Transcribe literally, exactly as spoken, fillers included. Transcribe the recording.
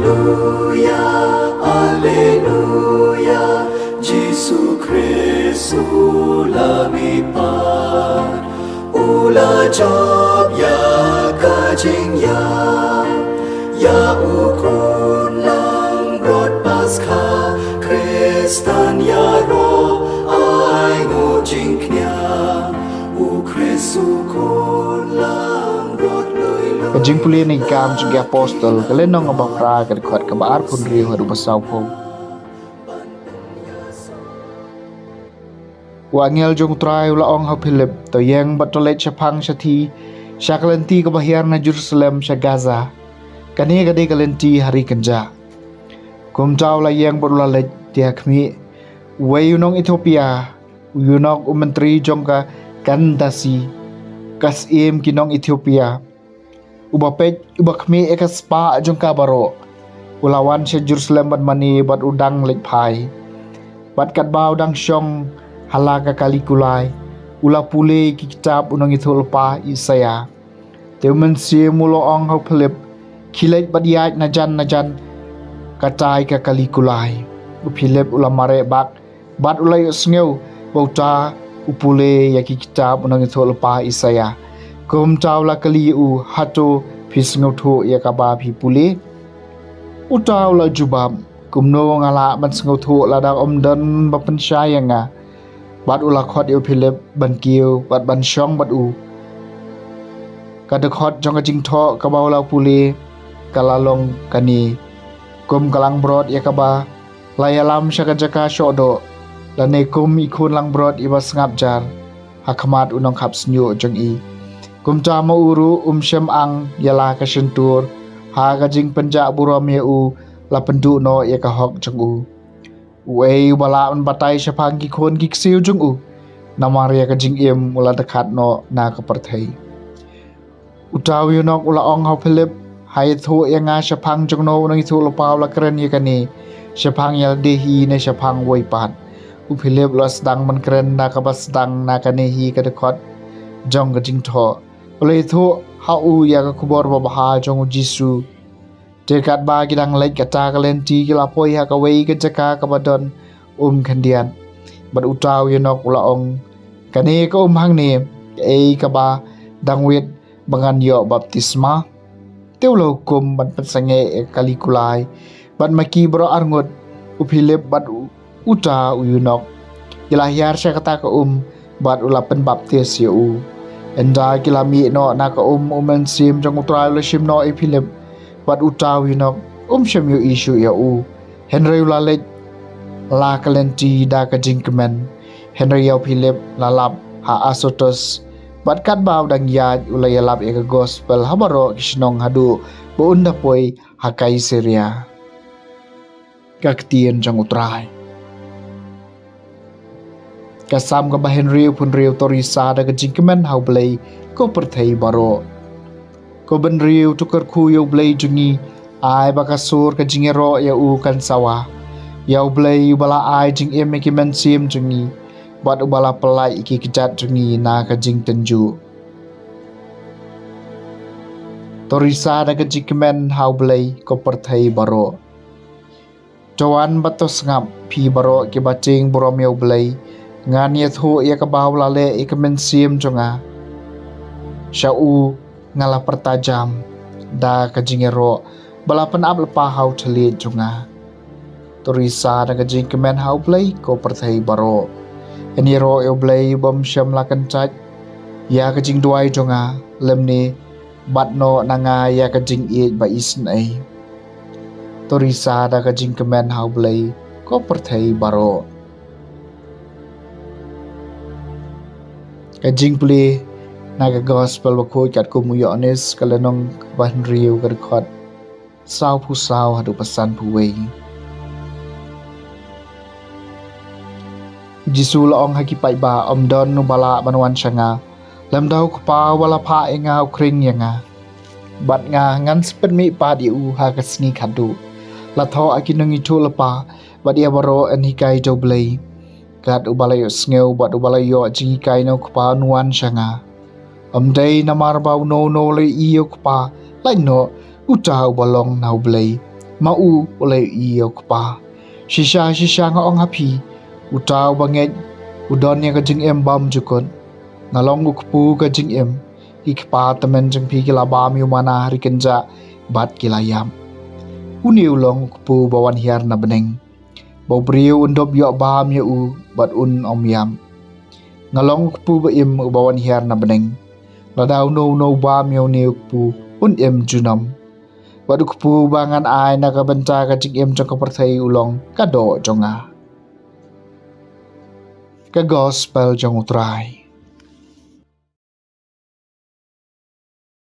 Alleluia, Alleluia, Jisu Khrist u la mihpat, u la jop ïa ka jingïap, ïa u khun langbrot Paskha, Khristan ïaroh ai nguh jingkñia, u Khrist u khun langbrot lui lui. Ka jingpule na ki Kam jong ki Apostol, ka lynnong ba phra, ka dkhot kaba arphew hynriew haduh ba sawphew. U angel jong U Trai u la ong ha u Philip, to ïeng bad to leit shaphang shathie sha ka lynti kaba hiar na Jerusalem sha Gaza. Kane ka dei ka lynti ha ri kynjah. Kumta u la ïeng bad u la leit, te ha khmih, uwei u nong Ethiopia, u ïunok u myntri jong ka Kandasi, ka syiem ki nong Ethiopia, uba peit, uba khmih ïa ka spah jong ka baroh, u la wan sha Jerusalem bad mane bad u dang leit phai. Bad katba u dang shong ha la ka kali kulai, u la pule ki kitab u nongïathuhlypa Isaïah. Te u Mynsiem u la ong ha u Philip, khie leit bad ïaid na jan na jan katai ka kali kulai. U Philip u la mareh bak bad u la ïohsngew ba uta u pule ïa ki kitab u nongïathuhlypa Isaïah. Kumta u la kylli ïa u, hato phi sngewthuh ïa kaba phi pule? Uta u la jubab, kumno nga lah ban sngewthuh lada ym don ba pynshai ïa nga? Bad u la khot ïa u Philip ban kiew bad ban shong bad u. Ka dkhot jong ka jingthoh kaba u la pule ka la long kane: Kum ka langbrot ïa kaba la ïalam sha ka jaka shoh doh, lane kum i khun langbrot iba sngap jar ha khmat u nongkhap shñiuh jong i. Kumta ma u ruh um shym ang ïa la ka shyntur ha ka jingpynjah burom ïa u, la pynduh noh ïa ka hok jong u. Uei uba lah ban batai shaphang ki khun ki ksiew jong u? Namar ïa ka jingim u la dkhat noh na ka pyrthei. Uta u ïunok u la ong ha u Philip, ha ïathuh ïa nga shaphang jongno u nongïathuhlypa u la kren ïa kane, shaphang ïa lade hi ne shaphang uwei pat? U Philip u la sdang ban kren da kaba sdang na kane hi ka dkhot jong ka jingthoh. U la ïathuh ha u ïa ka khubor babha jong u Jisu. Te katba ki dang leit kata ka lynti, ki la poi ha kawei ka jaka kaba don um khyndiat. Bad uta u ïunok u la ong, kane ka um hangne, kaei kaba dang wit ba ngan ïoh baptisma? Te u la hukum ban pynsangeh ïa ka kali kulai bad ma ki baroh arngut, u Philip bad u uta u ïunok. Ki la hiar sha kata ka um bad u la pynbaptis ïa u. Ynda ki la mih noh na ka um, u Mynsiem jong U Trai u la shim noh ïa u Philip, bad uta u ïunok um shym ïohi shuh ïa u. Hynrei u la leit la ka lynti da ka jingkmen. Hynrei ïa u Philip la lap ha Asotus, bad katba u dang ïaid u la ïalap ïa ka gospel ha baroh ki shnong haduh ba un da poi ha Kaisaria. Ka ktien jong U Trai. Ka Salm kaba hynriewphew hynriew. To risa da ka jingkmen ha U Blei, ko pyrthei baroh. Ko bynriew, to kyrkhu ïa U Blei jong ngi, ai ba ka sur ka jingïaroh ïa u kan sawa. Ïa U Blei uba la ai jingim ïa ki mynsiem jong ngi, bad uba la pyllait ïa ki kjat jong ngi na ka jingtynjuh. To risa da ka jingkmen ha U Blei, ko pyrthei baroh. To wan bad to sngap, phi baroh kiba tieng burom ïa U Blei. Ngan ïathuh ïa kaba u la leh ïa ka mynsiem jong nga. Sha u nga la pyrta jam da ka jingïaroh ba la pynap lypa ha u thylliej jong nga. To risa da ka jingkmen ha U Blei, ko pyrthei baroh. Yn ïaroh ïa U Blei bym shym la kyntait ïa ka jingduwai jong nga, lymne bat noh na nga ïa ka jingïeit ba isynei. To risa da ka jingkmen ha U Blei, ko pyrthei baroh. Ka jingpule na ka gospel bakhuid katkum u Ïoannis, ka lynnong kaba hynriew, ka dkhot sawphew saw haduh ba sanphew wei. U Jisu u la ong ha ki paidbah, ym don uba lah ban wan sha nga lymda u Kpa uba la phah ïa nga u khring ïa nga. Bad nga ngan sa pynmihpat ïa u ha ka sngi khatduh. La thoh ha ki nongïathuhlypa bad ïa baroh yn hikai da U Blei. Kat uba la ïohsngew bad uba la ïoh jinghikai na u Kpa un wan sha nga. Ym dei namar ba uno uno u la ïohi ïa u Kpa, lait noh uta uba long na U Blei. Ma u u la ïohi ïa u Kpa. Shisha shisha nga ong ha phi, uta uba ngeit u don ïa ka jingim bymjukut. Nga long u kpu ka jingim. Ki kpa tymmen jong phi ki la bam ïa u manna ha ri kynjah bad ki la ïap. Une u long u kpu ba wan hiar na bneng, ba u briew un dup ïoh bam ïa u bad un ym ïap. Nga long u kpu ba im uba wan hiar na bneng. Lada uno uno u bam ïa une u kpu un im junom. Bad u kpu ba ngan ai na ka bynta ka jingim jong ka pyrthei u long ka doh jong nga. Ka Gospel jong U Trai.